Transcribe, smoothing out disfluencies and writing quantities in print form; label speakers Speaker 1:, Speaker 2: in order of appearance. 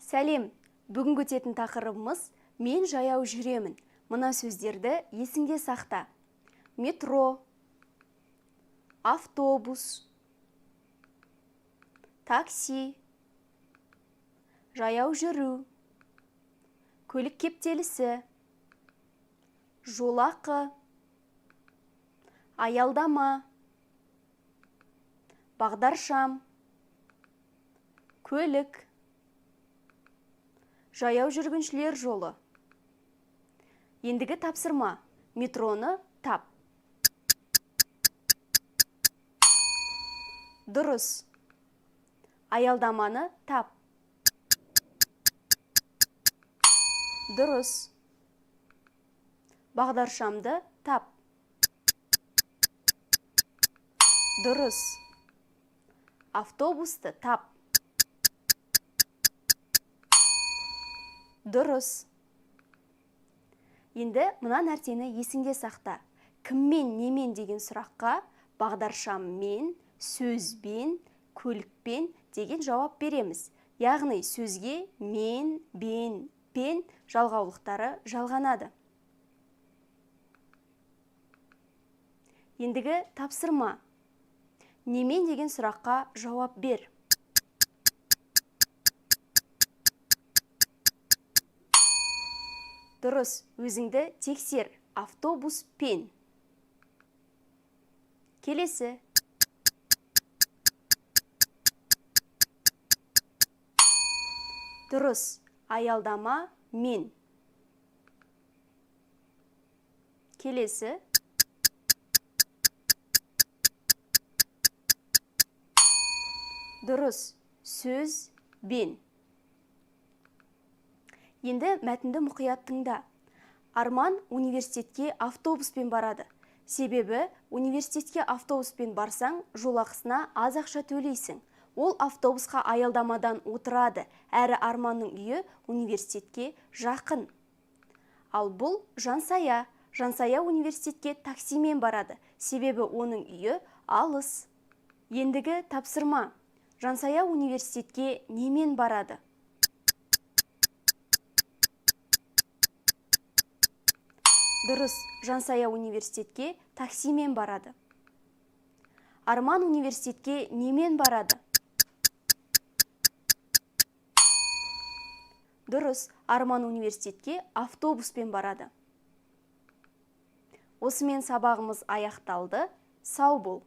Speaker 1: Сәлем! Бүгінгі өтетін тақырыбымыз «Мен жаяу жүремін». Мына сөздерді есіңде сақта. Метро, автобус, такси, жаяу жүру, көлік кептелісі, жолақы, аялдама, бағдаршам, көлік, жаяу жүргіншілер жолы. Ендігі тапсырма. Метроны тап. Дұрыс. Аялдаманы тап. Дұрыс. Бағдаршамды тап. Дұрыс. Автобусты тап. Дұрыс. Енді мына нәрсені есіңде сақта. Кіммен, немен деген сұраққа бағдаршаммен, сөзбен, көлікпен деген жауап береміз. Яғни сөзге мен, бен, пен жалғаулықтары жалғанады. Ендігі тапсырма. Немен деген сұраққа жауап бер. Дұрыс, өзіңді тексер. Автобуспен. Келесі. Дұрыс, аялдама мен. Келесі. Дұрыс, сөз бен. Енді мәтінді мұқият тыңда. Арман университетке автобуспен барады. Себебі университетке автобуспен барсаң, жолақысына аз ақша төлейсің. Ол автобусқа аялдамадан отырады, әрі Арманның үйі университетке жақын. Ал бұл Жансая. Жансая университетке таксимен барады, себебі оның үйі алыс. Ендігі тапсырма. Жансая университетке немен барады? Дұрыс, Жансая университетке таксимен барады. Арман университетке немен барады? Дұрыс, Арман университетке автобуспен барады. Осымен сабағымыз аяқталды. Сау бол.